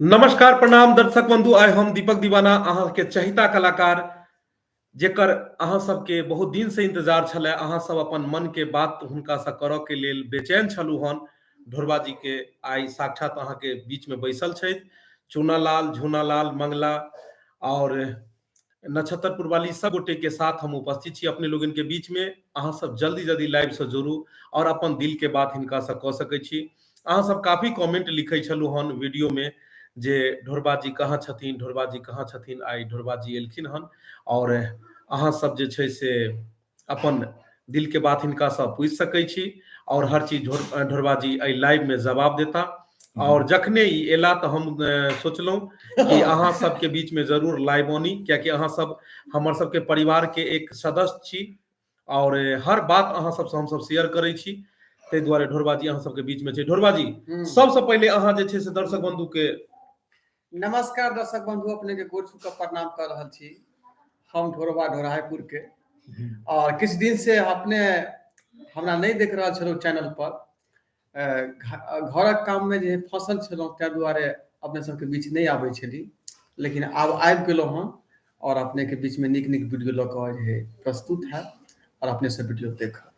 नमस्कार प्रणाम दर्शक बंधु, आइ हम दीपक दीवाना अहाँ के चहिता कलाकार जेकर अहाँ सबके बहुत दिन से इंतजार छलै, अहाँ सब अपन मन के बात हुनका से करऽ के लेल बेचैन छलू हन। ढोरबा जी के आइ साक्षात अहाँ के बीच में बैसल छथि। चूनालाल, झूनालाल, मंगला और नक्षत्रपुर वाली सब गोटे के साथ हम उपस्थित छी अपने लोगन के बीच में। अहाँ सब जल्दी जल्दी लाइव से जुड़ू और अपन दिल के बात हिनका से कह सकै छी। अहाँ सब काफी कमेंट लिखै छलू हन वीडियो में जे ढोरबा जी कहाँ छथिन, ढोरबा जी कहाँ छथिन। आइ ढोरबा जी एलखिन हन और अहाँ सब जे छै से अपन दिल के बात हिनका से पूछि सकै छी और हर चीज ढोरबा जी एहि लाइव में जवाब देता। और जखने ई एला तऽ हम सोचलहुँ कि अहाँ सबके बीच में जरूर लाइव आनी, कियाकि अहाँ सब हमर सबके परिवार के एक सदस्य छी और हर बात अहाँ सबसँ हमसब शेयर करै छी। ताहि दुआरे ढोरबा जी अहाँ सबके बीच में छै। ढोरबा जी, सबसँ पहिले अहाँ जे छै से दर्शक बंधु के नमस्कार। दर्शक बंधु, अपने के गोर छू के प्रणाम कर रहल छी। हम ढोरबा ढोराहापुर के, और किछु दिन से अपने हमरा नहि देख रहल छलहुँ चैनल पर। घरक काम में जे फसल छलहुँ ताहि दुआरे अपने सबके बीच नहि आबै छली, लेकिन आब आबि गेलहुँ हन और अपने के बीच में नीक नीक वीडियो लऽ कऽ जे प्रस्तुत है और अपने सब वीडियो देखब।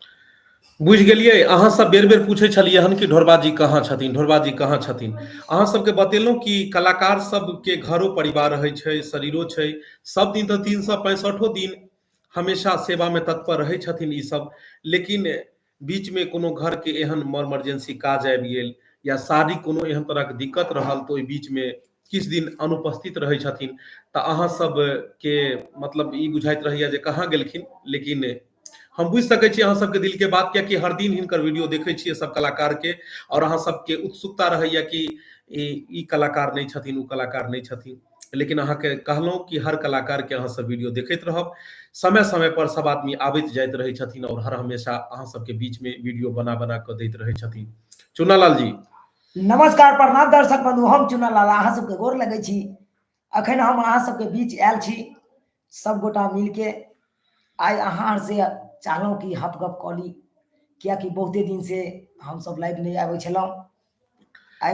बुझि गेलियै, अहाँ सब बेर बेर पूछै छलियै हन कि ढोरबा जी कहाँ छथिन, ढोरबा जी कहाँ छथिन। अहाँ सबके बतेलहुँ कि कलाकार सबके घरो परिवार रहै छै, शरीरो छै, सब दिन तऽ 365 दिन हमेशा सेवा में तत्पर रहै छथिन ई सब, लेकिन बीच में कोनो घर के एहन इमरजेंसी काज आबि गेल या शारीरिक कोनो एहन तरह के दिक्कत रहल तऽ ओहि बीच में किछु दिन अनुपस्थित रहै छथिन। तऽ अहाँ सबके मतलब ई बुझाइत रहैया जे कहाँ गेलखिन, लेकिन हम बुझि सकै छी अहाँ सबके दिल के बात, कियाकि हर दिन हिनकर वीडियो देखै छियै सब कलाकार के और अहाँ सबके उत्सुकता रहैया कि ई कलाकार नहि छथिन, ओ कलाकार नहि छथिन। लेकिन अहाँके कहलहुँ कि हर कलाकार के अहाँ सब वीडियो देखैत रहब। समय समय पर सब आदमी आबैत जाइत रहै छथिन और हर हमेशा अहाँ सबके बीच में वीडियो बना बना कऽ दैत रहै छथिन। चुनालाल जी नमस्कार प्रणाम दर्शक बंधु, हम चुनालाल अहाँ सबके गोर लगै छी। अखन हम अहाँ सबके बीच आयल छी सब गोटा मिलके। आइ अहाँ से चाहलहुँ कि हप गप कऽ ली, कियाकि बहुते दिन से हमसब लाइव नहि आबै छलहुँ।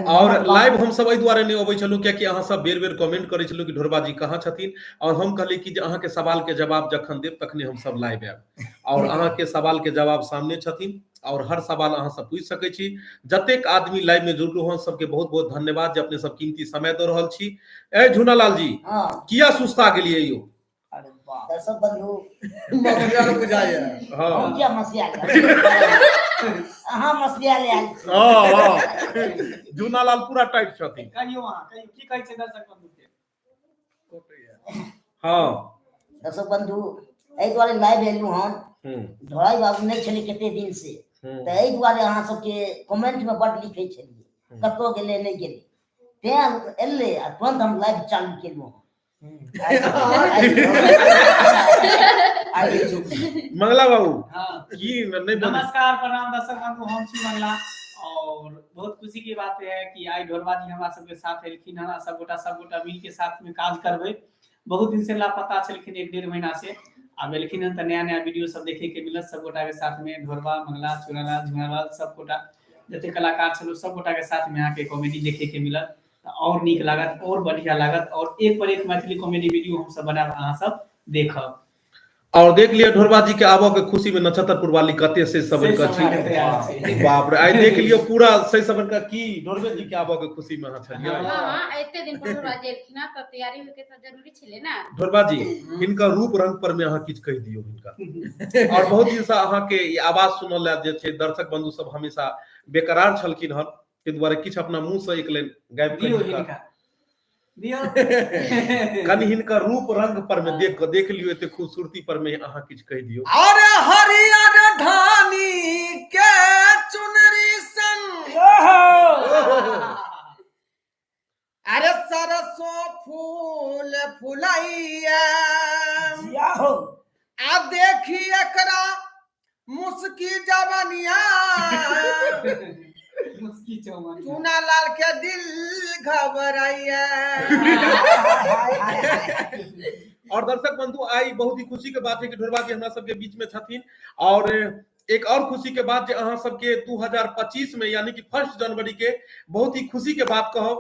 और लाइव हम सब एहि दुआरे नहि अबै छलहुँ कियाकि अहाँ सब बेर बेर कमेंट करै छलहुँ कि ढोरबा जी कहाँ छथिन, और हम कहली कि जे अहाँके सवाल के जवाब जखन देब तखने हम सब लाइव आयब। और अहाँके सवाल के जवाब सामने छथिन और हर सवाल अहाँ सब पूछि सकै छी। जतेक आदमी लाइव में जुड़लहुँ हन सबके बहुत बहुत धन्यवाद जे अपने सब कीमती समय दऽ रहल छी। ए झूनालाल जी, किया सुस्ता गेलियै यौ? अरे वाह दर्शक बंधु, मसिया बुझाइया। हाँ। हम किया मसिया अहाँ मसिया ले आयल छी। हाँ, हाँ। झूनालाल पूरा टाइट छथिन। कहियो अहाँ कहियो की कहै छै दर्शक बंधु के? हाँ। दर्शक बंधु, एहि दुआरे लाइव एलहुँ हन, ढोराई बाबू नहि छलै कते दिन से, तऽ एहि दुआरे अहाँ सबके कमेंट में बड लिखै छलियै कतऽ गेलै नहि गेलै, तें एलै आ तुरंत हम लाइव चालू केलहुँ। मंगला बाबू, हाँ। की नहीं? नमस्कार प्रणाम दर्शक बंधु, हम छी मंगला और बहुत खुशी की बात है कि आई ढोरबा जी हमरा सबके साथ एलखिन हन। सब गोटा मिल के साथ में काज करबै। बहुत दिन से लापता छलखिन, 1-1.5 महीना से, आब एलखिन हन तऽ नया नया वीडियो सब देखे के मिलत सब गोटा के साथ में। ढोरबा, मंगला, चुनालाल, झुनालाल, सब गोटा जते कलाकार छलो सब गोटा के साथ में अहाँके कॉमेडी देखे के मिलत, तऽ और नीक लागत और बढ़िया लागत और एक पर एक मैथिली कॉमेडी वीडियो हम सब बनायब, अहाँ सब देखब। और देख लिअ ढोरबा जी के आबऽ के खुशी में नक्षत्रपुर वाली कते से सब से के सब छी। छी। बाप रे, आइ देख लिअ पूरा से सब के की ढोरबे जी के आबऽ के खुशी में अहाँ छलियै। हाँ, एते दिन पर ढोरबा जी एलखिन हँ, तऽ तैयारी होइके तऽ जरूरी छलै ने। ढोरबा जी, हिनकर रूप रंग पर में अहाँ किछु कहि दियौ हिनका। और बहुत दिन से अहाँ के ई आवाज सुनल लए जे छै दर्शक बंधु सब हमेशा बेकरार छलखिन हन, ताहि दुआरे किछु अपना मुंह से एक लाइन गाबि दियौ कऽ हिनका दियौ। कनि हिनकर रूप रंग पर में देख कऽ देख लियौ, एते खूबसूरती पर में अहाँ किछु कहि दियौ। अरे हरियर धानी के चुनरी सन, अरे सरसों फूल फुलैया, जिया हो। आ देखी एकरा मुस्की जवनिया, मुस्की चौवन चूना लाल के दिल घबराइया। हाय, हाय, हाय। और दर्शक बंधु, आई बहुत ही खुशी के बात है कि ढोरबा जी हमरा सबके बीच में छथिन। और एक और खुशी के बात जे अहाँ सबके 2025 में यानी कि 1 जनवरी के बहुत ही खुशी के बात कहब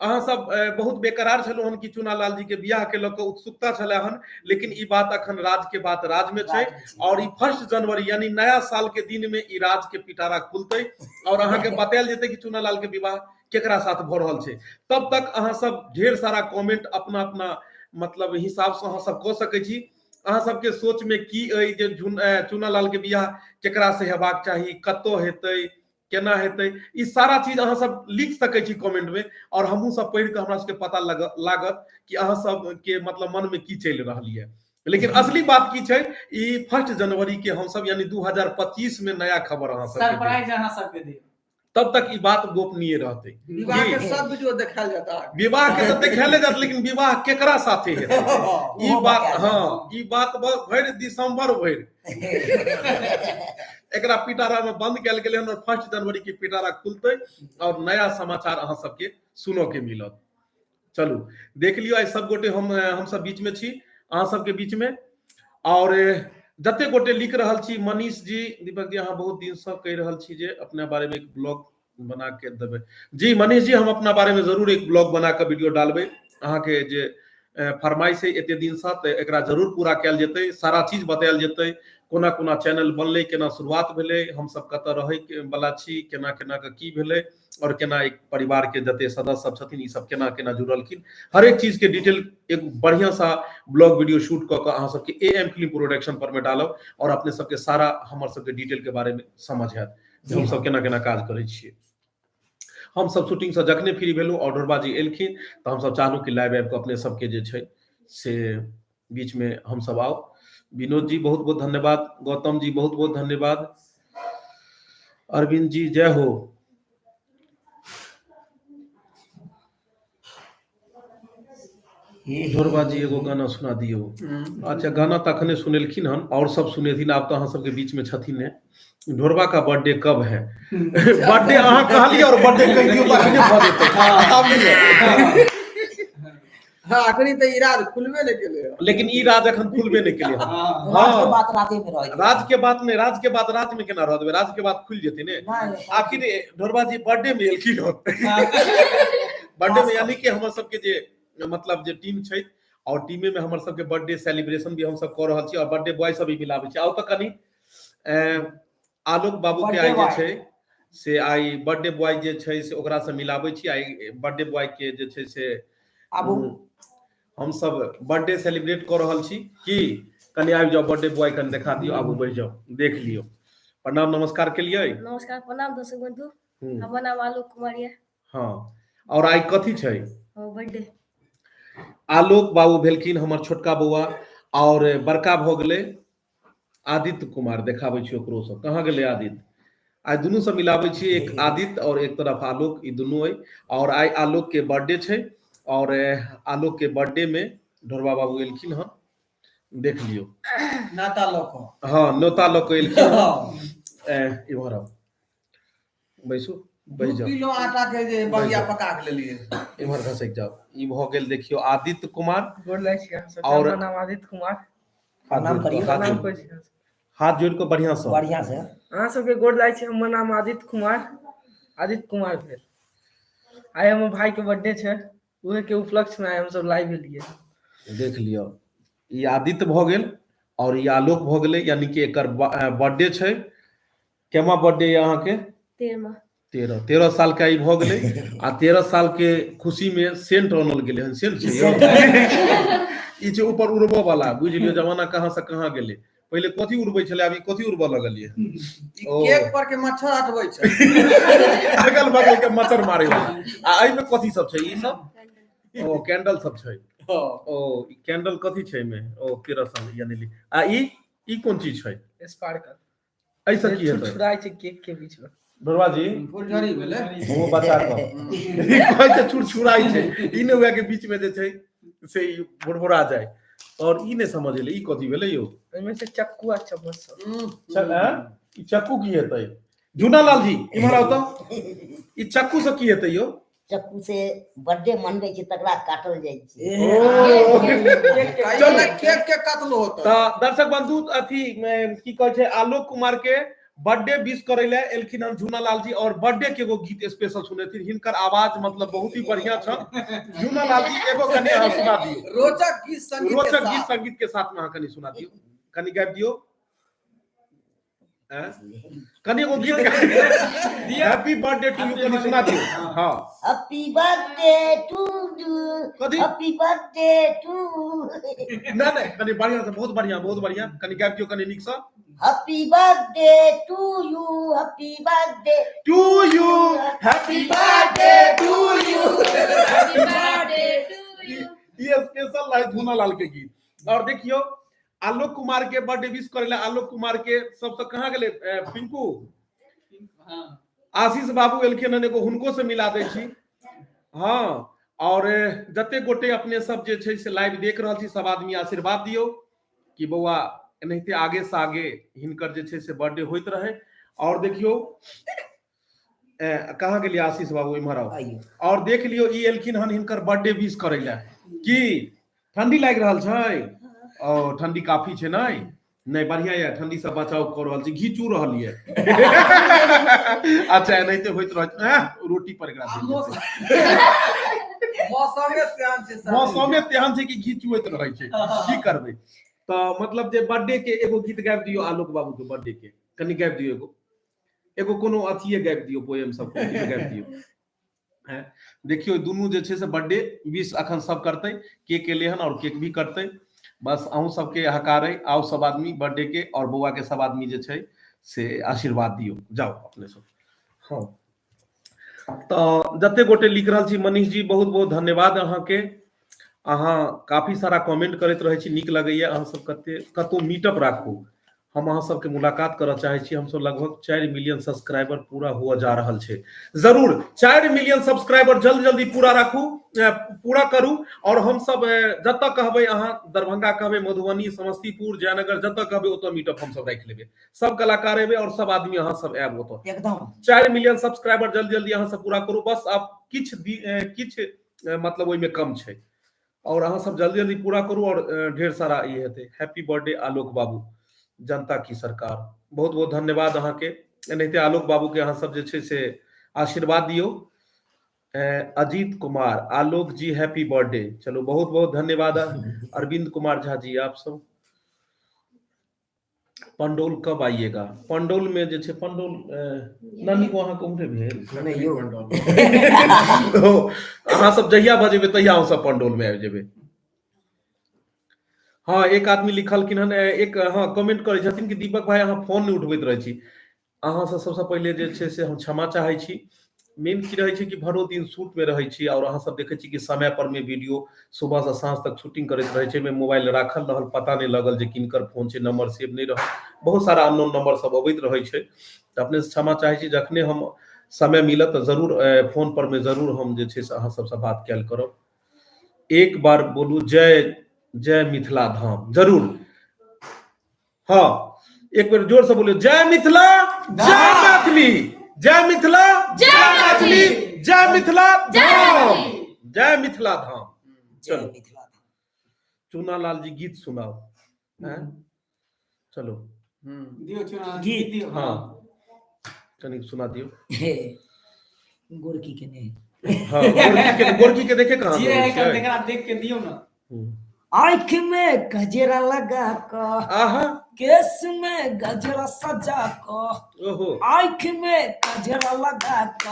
अहाँ सब बहुत बेकरार छलहुँ हन कि चुनालाल जी के बियाह के लऽ कऽ उत्सुकता छलै हन, लेकिन ई बात अखन राज के बात राज में छै। और ई 1 जनवरी यानी नया साल के दिन में ई राज के पिटारा खुलतै और अहाँ के बतायल जेतै कि चुनालाल के विवाह केकरा साथ भऽ रहल छै। तब तक अहाँ सब ढेर सारा कमेंट अपना अपना मतलब हिसाब से अहाँ सब कऽ सकै छी। अहाँ सबके सोच में की अइ जे चुनालाल के बियाह केकरा से हेबाक चाही, कतौ हेतै, केना हेतै, ई सारा चीज अहाँ सब लिख सकै छी कमेंट में और हमहूँ सब पढ़ि कऽ हमरा सबके पता लागत कि अहाँ सबके मतलब मन में की चलि रहल यऽ। लेकिन असली बात की छै, ई 1 जनवरी के हम सब यानी 2025 में नया खबर अहाँ सबके देब। सरप्राइज अहाँ सबके देब। तब तक ई बात गोपनीय रहतै। विवाह के सब वीडियो देखायल जाता। विवाह के तऽ देखायले जात, लेकिन विवाह केकरा साथे हेतै ई बात, हाँ ई बात भरि दिसंबर भरि एकरा पिटारा में बंद कयल गेलै हन और 1 जनवरी के पिटारा खुलतै और नया समाचार अहाँ सबके सुनऽ के मिलत। चलू देख लियौ, आइ सब गोटे हम सब बीच में छी, अहाँ सबके बीच में। और जते गोटे लिख रहल छी, मनीष जी, दीपक जी, अहाँ बहुत दिन से कहि रहल छी जे अपना बारे में एक ब्लॉग बना के देबै। जी मनीष जी, हम अपना बारे में जरूर एक ब्लॉग बना के वीडियो डालबै। अहाँ के जे फरमाइश है एते दिन से, तऽ एकरा जरूर पूरा कयल जेतै। सारा चीज बतायल जेतै, कोना कोना चैनल बनलै, केना शुरुआत भेलै, हम सब कतऽ रहै वाला छी, केना केना के की भेलै और केना एक परिवार के जते सदस्य सब छथिन ई सब केना केना जुड़लखिन, हर एक चीज के डिटेल एक बढ़िया सा ब्लॉग वीडियो शूट कऽ कऽ अहाँ सबके ए एम फिल्म प्रोडक्शन पर में डालब और अपने सबके सारा हमर सबके डिटेल के बारे में समझ आयत जे हम सब केना केना काज करै छियै। हम सब शूटिंग से जखने फ्री भेलहुँ और ढोरबा जी एलखिन तऽ हम सब चाहलहुँ कि लाइव आबि कऽ अपने सबके जे छै से बीच में हम सब आउ। विनोद जी बहुत बहुत धन्यवाद, गौतम जी बहुत बहुत धन्यवाद, अरविंद जी जय हो। ढोरबा जी एगो गाना सुना दियौ। अच्छा, गाना तऽ अखने सुनेलखिन हन और सब सुनेथिन, आब तऽ अहाँ सबके बीच में छथिन ने। ढोरबा का बर्थडे कब है? बर्थडे अहाँ कहलियै और बर्थडे कहि दियौ तऽ अखने भऽ जेतै। आब लिअ। हाँ, अखनी तऽ ई राज खुलबे नहि केलै। लेकिन ई राज अखन खुलबे नहि केलै। हाँ। राज के बात राते में रहै। राज के बात नहि, राज के बात रात में केना रह देबै, राज के बात खुलि जेतै ने। आखिर ढोरबा जी बर्थडे में एलखिन हन, बर्थडे में यानी कि हमर सबके जे मतलब जे टीम छै और टीमे में हमर सबके बर्थडे सेलिब्रेशन भी हम सब कऽ रहल छी और बर्थडे बॉय सब भी मिलाबै छी। आउ तऽ कनि आलोक बाबू के आइ जे छै से आइ बर्थडे बॉय जे छै से ओकरा से मिलाबै छी। आइ बर्थडे बॉय के जे छै से आबू हम सब बर्थडे सेलिब्रेट कऽ रहल छी। की कनि आबि जाउ, बर्थडे बॉय कनि देखा दियौ, आबू बैस जाउ, देख लियौ। प्रणाम नमस्कार के लिए। नमस्कार प्रणाम दर्शक बंधु, हमर नाम आलोक कुमार ये। हाँ, और आइ कथी छै? बर्थडे। आलोक बाबू भेलखिन हमर छोटका बौआ और बड़का भऽ गेलै आदित्य कुमार। देखाबै छी ओकरो सब, कहाँ गेलै आदित्य? आइ दुनू सब मिलाबै छी, एक आदित्य और एक तरफ आलोक, ई दुनू अइ। और आइ आलोक के बर्थडे छै और आलोक के बर्थडे में ढोरबा बाबू एलखिन हन, देख लियौ। नाता लऽ कऽ। हाँ, न्योता लऽ कऽ एलखिन हन। इम्हर आउ, बैसू, बैस 2 जाउ। किलो आटा के जे बगिया पका के लेलियै। इम्हर घसकि जाउ। ई भऽ गेल देखियौ आदित्य कुमार। गोर लागै छी अहाँ सबके। और हमर नाम आदित्य कुमार। हाथ प्रणाम जोड़ि कऽ, करियौ। हाथ प्रणाम जोड़ि करै छी अहाँ सबके। हाथ जोड़ि कऽ बढ़िआँ सँ। बढ़िआँ से। अहाँ सबके गोर लागै छी। हमर नाम आदित्य कुमार, आदित्य कुमार भेल। आइ हमर भाई के बर्थडे छै, उहे के उपलक्ष्य में आइ हमसब लाइव एलियै। देख लियौ, ई आदित्य भऽ गेल और ई आलोक भऽ गेलै, यानी कि एकर बर्थडे छै। केमा बर्थडे यऽ अहाँके? 13। 13 साल के ई भऽ गेलै आ 13 साल के खुशी में सेंट आनल गेलै हन। सेंट छै यौ, ई छै ऊपर उड़बऽ वाला। बुझि लियौ जमाना कहाँ से कहाँ गेलै। पहिले कथी उड़बै छलै, आब ई कथी उड़बऽ लगलियै। ई केक पर के मच्छर हटबै छै, अगल बगल के मच्छर मारे वाला। आ एहिमे कथी सब छै? ई सब ओ कैंडल सब छै। ओ ई कैंडल कथी छै एहिमे? ओ 13 साल यानी। आ ई कोन चीज छै? स्पार्कल। एहिसँ की हेतै? छुड़छुड़ाइ छै केक के बीच में। ढोरबा जी फुलझड़ी भेलै। मुँह बचा कऽ कहै छै छुड़छुड़ाइ छै, ई नहि हुए के बीच में जे छै से ई भुरभुरा जाय। और ई नहि समझ एलै ई कथी भेलै यौ? एहिमे छै चक्कू आ चम्मच सब। ई चक्कू की हेतै? झूनालाल जी इम्हर आउ तऽ, ई चक्कू से की हेतै यौ? चक्कू से बर्थडे मनबै छै तकरा काटल जाइ छै। चल केक के कत्ल होतै। तऽ दर्शक बंधु अथी की कहै छै आलोक कुमार के बर्थडे विश करे ले एलखिन हन झूना लाल जी और बर्थडे के एगो गीत स्पेशल सुनेथिन। हिनकर आवाज मतलब बहुत ही बढ़िया छन। झूना लाल जी एगो कनि अहाँ सुना दियौ, रोचक गीत संगीत के रोचक गीत साथ। संगीत के साथ में अहाँ कनि सुना दियौ, कनि गाबि दियौ। हैं? कनि एगो गीत हैप्पी बर्थडे टू यू कनि सुना दियौ। हाँ हैप्पी बर्थडे टू you, कथी? Happy birthday to. नहीं नहीं कनि बढ़िया से, बहुत बढ़िया बहुत बढ़िया, कनि गाबि दियौ कनि नीक सँ। Happy birthday to you, happy birthday to you, happy birthday to you, happy birthday to you. ये स्पेशल रहे झूना लाल के गीत। और देखियो आलोक कुमार के बर्थडे विश करे आलोक कुमार के सबसे कहाँ गेले पिंकू हाँ आशीष बाबू एलखिन हन, एगो हुनको से मिला दै छी। हाँ और जते गोटे अपने सब जे छै से लाइव देख रहल छी सब आदमी आशीर्वाद दियौ कि बौआ एनाहिते आगे से आगे हिनकर जे छै से बर्थडे होइत रहे। और देखियो कहाँ गेलियै आशीष बाबू, इम्हर आउ। आइयो। और देख लियो ई एलखिन हन हिनकर बर्थडे विश करे ला। की ठंडी लागि रहल छै? ओ ठंडी काफी छै नै? नहीं बढ़िया ये, ठंडी से बचाव कर रहल छी, घी चू रहल ये। अच्छा एनाहिते होइत रहत। रोटी पर एकरा देल जेतै। मौसमे तेहन छै सर। मौसमे तेहन छै कि घी चुएत रहै छै, की करबै। तऽ मतलब जे बर्थडे के एगो गीत गाबि दियौ आलोक बाबू के बर्थडे के, कनि गाबि दियौ एगो, एगो कोनो अथिये गाबि दियौ, पोएम सब कोनो किछु गाबि दियौ। हैं देखियौ दुनू जे छै से बर्थडे विश अखन सब करतै, केक एलै हन और केक भी कटतै। बस अहूँ सबके हकारै, आउ सब आदमी बर्थडे के और बौआ के सब आदमी जे छै से आशीर्वाद दियौ। जाउ अपने सब। हाँ तऽ जते गोटे लिख रहल छी, मनीष जी बहुत बहुत धन्यवाद अहाँके, अहाँ काफी सारा कमेंट करैत रहै छी, नीक लगैया। अहाँ सब कते कतौ मीटअप राखू, हम अहाँ सबके मुलाकात करऽ चाहै छी। हमसब लगभग 4 मिलियन सब्सक्राइबर पूरा हुआ जा रहल छै, जरूर 4 मिलियन सब्सक्राइबर जल्दी जल्दी पूरा राखू, पूरा करू। और हम सब जतऽ कहबै अहाँ, दरभंगा कहबै, मधुबनी, समस्तीपुर, जयनगर, जतऽ कहबै ओतऽ मीटअप हम सब राखि लेबै। सब कलाकार एबै और सब आदमी अहाँ सब आयब ओतऽ। एकदम 4 मिलियन सब्सक्राइबर जल्दी जल्दी अहाँ सब पूरा करू। बस आब किछु किछु मतलब ओहिमे कम छै और अहाँ सब जल्दी जल्दी पूरा करू और ढेर सारा ई हेतै। हैप्पी बर्थडे आलोक बाबू, जनता की सरकार, बहुत बहुत धन्यवाद अहाँके। एनाहिते आलोक बाबू के अहाँ सब जे छै से आशीर्वाद दियौ। अजीत कुमार, आलोक जी हैप्पी बर्थडे, चलो बहुत बहुत धन्यवाद। अरविंद कुमार झा जी, आप सब पंडौल कब आइएगा? पंडौल में जे छै पंडौल नानी को अहाँके उम्हरे भेल? नहि यौ। अहाँ सब जहिया बजेबै तहिया हम सब पंडौल में आबि जेबै। हाँ एक आदमी लिखलखिन हन, एक हाँ कमेंट करै छथिन कि दीपक भाई अहाँ फोन नहि उठबैत रहै छी। अहाँ से सबसँ पहिले जे छै से हम क्षमा चाहै छी। मेन की रहै छै कि भरो दिन शूट में रहै छी और अहाँ सब देखै छी कि समय पर में वीडियो सुबह से साँझ तक शूटिंग करैत रहै छै, मोबाइल राखल रहल, पता नहि लगल जे किनकर फोन छै, नंबर सेव नहि रहल, बहुत सारा अननोन नंबर सब अबैत रहै छै। तऽ अपने से क्षमा चाहै छी। जखने हम समय मिलत तऽ जरूर फोन पर में जरूर हम जे छै से अहाँ सबसँ बात कयल करब। एक बार बोलू जय जय मिथिला धाम, जरूर। हाँ एक बेर जोर से बोलियो जय मिथिला जय मैथिली, जय मिथिला जय मैथिली, जय मिथिला धाम, जय मिथिला धाम। जय चलो मिथिला धाम। चूना लाल जी गीत सुनाओ। हैं? चलो दियौ चुना गीत। दियौ। हाँ कनिक सुना दियौ। हे, गोरकी के नहीं। हाँ गोरकी के देखे कहाँ जे दौड़ै है छियै? तकरा देख के दियौ ना। आँख में गजरा लगा क, आहा, केस में गजरा सजा क, ओहो, आँख में गजरा लगा क,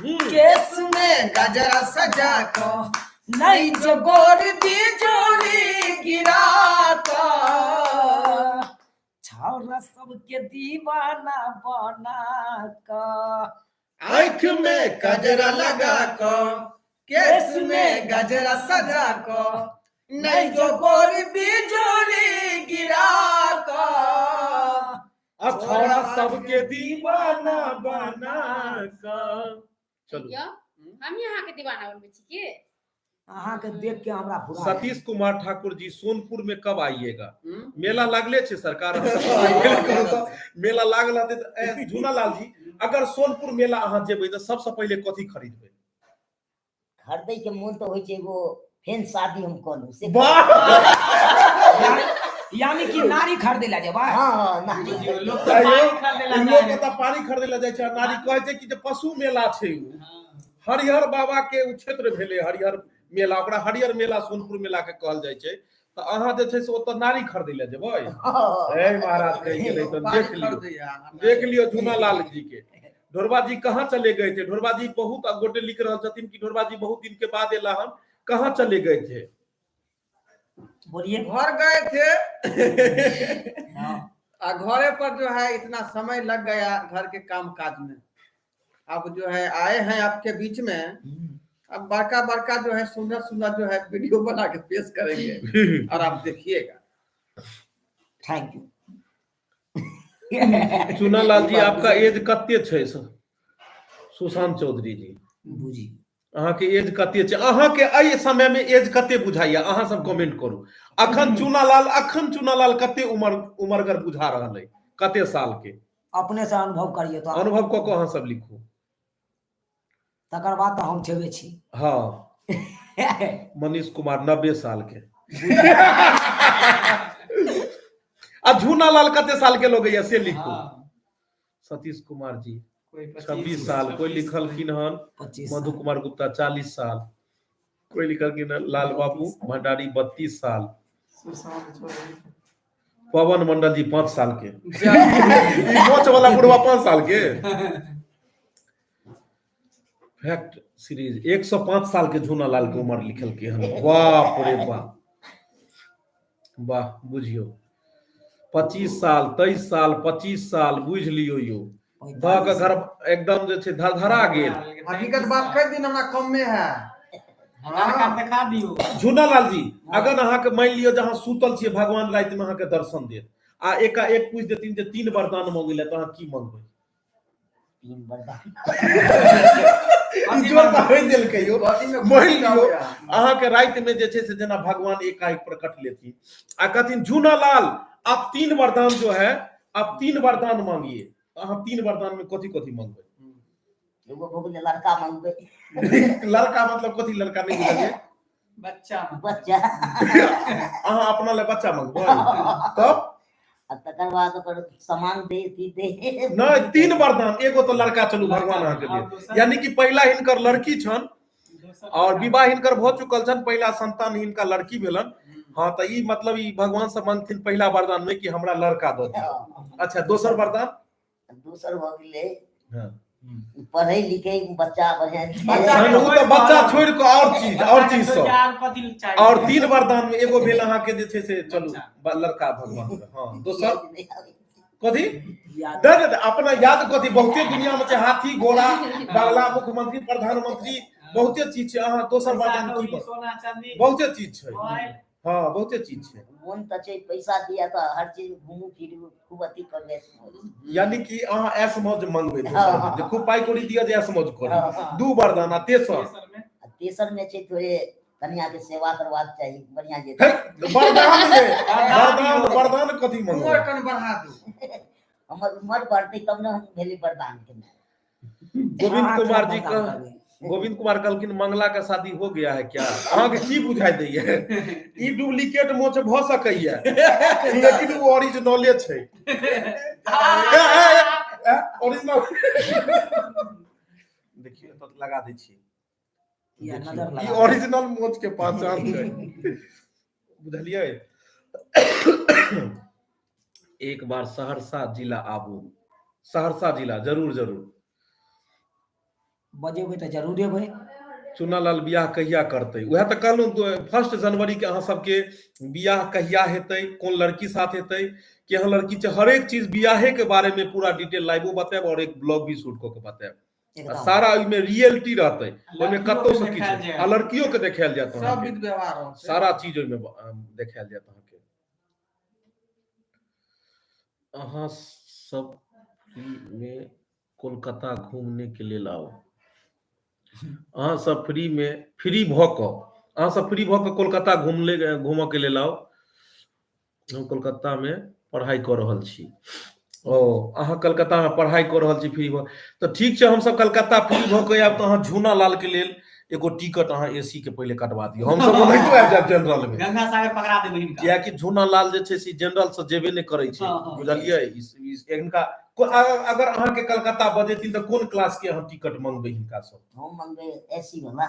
केस में गजरा सजा क, नहीं जो गोर बिजोली गिरा क, छौरा सबके दीवाना बना क, आँख में गजरा लगा क, केस में गजरा सजा क, नहीं जो गोर बिजोली गिरा क, अछौड़ा सबके दीवाना बना क। चलू यौ, हम अहाँ के दीवाना बनबै छी की? अहाँके देख के हमरा फुरा सतीश कुमार ठाकुर जी सोनपुर में कब आइएगा? मेला लागले छै सरकार, हम सब आबि गेल करू तऽ मेला लागल हेतै तऽ झूना लाल जी अगर सोनपुर मेला अहाँ जेबै तऽ सबसँ पहिले कथी खरीदबै? खरीदै के मोन तऽ होइ छै एगो फेन शादी हम कऽ लू से। वाह! यानी कि नारी खरीदे ला जेबै। हँ हँ, नारी। बुझियौ, लोक सब पानि खरीदे ला लोक जाइ है। एतऽ पानि खरीदे ला जाइ छै आ नारी कहै छै कि जे पशु मेला छै उ। हाँ। हरिहर बाबा के उ क्षेत्र भेलै हरिहर मेला, ओकरा हरिहर मेला सोनपुर मेला के कहल जाइ छै। तऽ अहाँ जे छै से ओतऽ नारी खरीदे ला जेबै? हे महाराज कहि गेलै तऽ पानि देख लियौ, खरीदैया। देख लियौ झूना लाल जी के। ढोरबा जी कहाँ चले गए थे? ढोरबा जी बहुत गोटे लिख रहल छथिन कि ढोरबा जी बहुत दिन के बाद एला हन, कहाँ चले गए थे? बोलिए। घर गए थे। हाँ। आ घरे पर जो है इतना समय लग गया घर के काम काज में। अब जो है आए हैं आपके बीच में, अब बड़का बड़का जो है सुंदर सुंदर जो है वीडियो बना के पेश करेंगे और आप देखिएगा। Thank you. Chuna Lal ji आपका एज कते छै सर? सुशांत चौधरी जी बुझी अहाँके एज कते छै? अहाँके एहि समय में एज कते बुझाइया? अहाँ सब कमेंट करू। अखन चुनालाल, अखन चुनालाल कते उमर उमरगर बुझा रहल है, कते साल के? अपने से अनुभव करियौ तऽ अनुभव कऽ कऽ अहाँ सब लिखू। तकर बाद तऽ हम छेबे छी। हाँ। मनीष कुमार 90 साल के। आ झूनालाल कते साल के लोग से लिखू। हाँ। सतीश कुमार जी कोई 25, 26 साल, कोई 26, लिखलखिन हन 25 मधु साल। कुमार गुप्ता 40 साल, कोई लिखलखिन हन लाल बाबू भंडारी 32 साल, सुशांत चौधरी। पवन मंडल जी 5 साल के। ई मोच वाला बुढ़वा 5 साल के। फैक्ट सीरीज 105 साल के झूनालाल के उम्र लिखलकै हन। बाप रे बाप, वाह। बुझियौ 25 साल, 23 साल, 25 साल, बुझि लियौ यौ। दऽ के घर एकदम जे छै धरधरा गेल। हकीकत बात कह दिन हमरा कम में है। आधार कार्ड देखा दियौ। झूनालाल जी अगर अहाँके मानि लियौ जे अहाँ सुतल छियै, भगवान रातिमे अहाँके दर्शन देत आ एकाएक पूछि देथिन जे 3 वरदान मंगै लए, तऽ अहाँ की मंगबै? 3 वरदान। ई जोर तऽ होइत देलकै यौ। बॉडी में मानि लियौ आबैया। अहाँके रातिमे जे छै से जेना भगवान एकाएक प्रकट लेथिन आ कहथिन झूनालाल आप 3 वरदान जो है आप 3 वरदान मांगिए, तऽ अहाँ 3 वरदान में कथी कथी मंगबै? एगो भऽ गेलै लड़का मंगबै। लड़का मतलब कथी? लड़का नहि बुझलियै। बच्चा। बच्चा। अहाँ अपना लए बच्चा मंगबै तब? आ तकर बाद ओकर सामान दे अथी दे। नहि, 3 वरदान, एगो तऽ लड़का चलू भगवान अहाँके और देत, दोसर? यानी कि पहिला हिनकर लड़की छन दोसर और विवाह हिनकर भऽ चुकल छन, पहिला संतान हिनका लड़की भेलन। हाँ, तऽ ई मतलब ई भगवान से मांगथिन पहिला वरदान में कि हमरा लड़का दऽ दिअ। अच्छा, दोसर वरदान? दोसर भऽ गेलै हाँ। पढ़ै लिखै बच्चा बढ़िआँ। बच्चा तहन ओ तऽ बच्चा छोड़ि कऽ और चीज, और चीज सब। आर कथी चाही? और 3 वरदान में एगो भेल अहाँके जे छै से चलू बच्चा। लड़का भगवान के। हाँ, दोसर कथी? याद दे दे अपना याद कथी? बहुते दुनिया में छै हाथी घोड़ा बंगला मुख्यमंत्री प्रधानमंत्री बहुते चीज छै। अहाँ दोसर पैसा वरदान की कौड़ी, बन? सोना चांदी, बहुते चीज छै। मोबाइल। हाँ, बहुते चीज छै। मोन तऽ छै पैसा दिया तऽ हर चीज घुमू फिरू खूब अथी करबै। यानी कि अहाँ ऐश मौज मंगबै दोसर हाँ। जे खूब पाइ कौड़ी दिअ जे ऐश मौज करी। हाँ। 2 वरदान आ तेसर? तेसर में आ तेसर में छै थोड़े कनिया के सेवा करबाक चाही बढ़िया जे। हे, वरदान रे, वरदान, वरदान कथी उमर मंगबै? कन बढ़ा दू। हमर उमर बढ़तै तब ने हम भेलै वरदान के। गोविंद अहाँ कुमार केना जी वरदान कह करबै? गोविंद कुमार कहलखिन मंगला के शादी हो गया है क्या? अहाँके की बुझाइ दैया? ई डुप्लीकेट मोच भऽ सकैया लेकिन ओ ओरिजिनले छै। ओरिजिनल देखियौ एतऽ लगा दै छी। किया देखियौ, नजर ई लगा ओरिजिनल मोच के पहचान छै, बुझलियै? एक बार सहरसा जिला आबू। सहरसा जिला जरूर जरूर बजेबै तऽ जरूर एबै। चुनालाल बियाह कहिया करतै? उएह तऽ कहलहुँ, 1 जनवरी के अहाँ सबके बियाह कहिया हेतै, कोन लड़की साथ हेतै, केहन लड़की छै, हरेक चीज बियाहे के बारे में पूरा डिटेल लाइवो बतायब और एक ब्लॉग भी शूट कऽ के बतायब। आ एकदम। सारा ओहिमे रियलिटी रहतै, ओहिमे लड़कियो कतौ के से देखायल किछु जायत। आ लड़कियो के देखायल जायत सब अहाँके। विध व्यवहार रहतै। सारा चीज ओहिमे देखायल जायत अहाँके। अहाँ सब फ्री में कोलकाता घूमने के लेल आउ। अहाँ सब फ्री में फ्री भऽ कऽ, अहाँ सब फ्री भऽ कऽ कोलकाता घूमले घूमऽ के लेल आउ। हम कोलकाता में पढ़ाई कऽ रहल छी। ओ अहाँ कलकत्ता में पढ़ाई कऽ रहल छी फ्री भऽ, तऽ ठीक छै, हमसब कलकत्ता फ्री भऽ कऽ आयब तऽ अहाँ झूना लाल के लेल एगो टिकट अहाँ एसी के पहिले कटवा दियौ, हमसब ओनाहितो आबि जायब जनरल में। गंगा सागर पकड़ा देबै हिनका। कियाकि झूना लाल जे छै से जनरल से जेबे नहि करै छै। हँ, हँ। बुझलियै? हिनका अगर अहाँके कलकत्ता बजेथिन तऽ कोन क्लास के अहाँ टिकट मंगबै हिनका सब? हम मंगबै एसी वाला।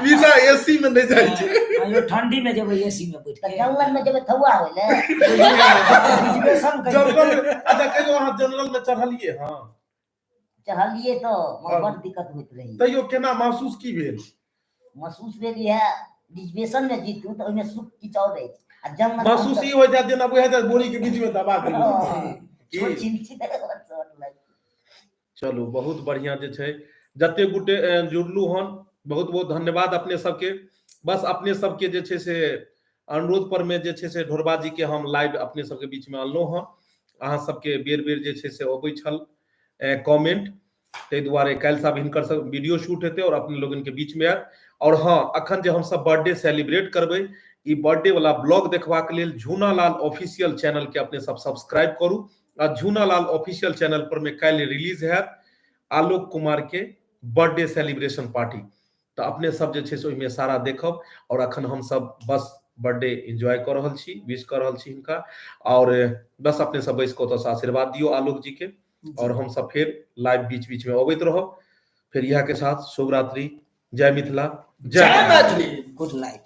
बिना एसी में नहि जाइ छै। अयो ठंडी में जेबै एसी में बैठ तऽ के। जनरल में जेबै थौआ होइ ले। रिजर्वेशन करि। जनरल में- अच्छा कहियो अहाँ जनरल में चढ़लियै? हँ, चढ़लियै तऽ हँ। बड़ दिक्कत होइत रही। तैयो केना महसूस की भेल? महसूस भेल इएह, रिजर्वेशन में जीतू तऽ ओहिमे सुख किछु आओर अछि आ जनरल महसूस ई होइ जायत जेना बुझाइत हैत बोरी के बीच में दबा गेल। की? छोट छिन छी तऽ छोट लागि। चलू बहुत बढ़िया जे छै, जते गोटे जुड़लू हन बहुत बहुत धन्यवाद अपने सबके। बस अपने सबके जे छै से अनुरोध पर में जे छै से ढोरबा जी के हम लाइव अपने सबके बीच में अनलहुँ हन। अहाँ सबके बेर बेर जे छै से अबै छल कमेंट, ताहि दुआरे काल्हि सब हिनकर सब वीडियो शूट हेतै और अपने लोगन के बीच में आयत। और हाँ, अखन जे हमसब बर्थडे सेलिब्रेट करबै, ई बर्थडे वाला ब्लॉग देखबाक लेल झूना लाल ऑफिशियल चैनल के अपने सब सब्सक्राइब करू। आ झूना लाल ऑफिशियल चैनल पर में काल्हि रिलीज हैत आलोक कुमार के बर्थडे सेलिब्रेशन पार्टी, तऽ अपने सब जे छै से ओहिमे सारा देखब। और अखन हम सब बस बर्थडे एंजॉय कऽ रहल छी, विश कऽ रहल छी हिनका। और बस अपने सब बैस कऽ ओतऽसँ आशीर्वाद दियौ आलोक जी के, और हम सब फेर लाइव बीच बीच में अबैत रहब। फेर इएह के साथ शुभ रात्रि, जय मिथिला, जय जय मैथिली। Good night.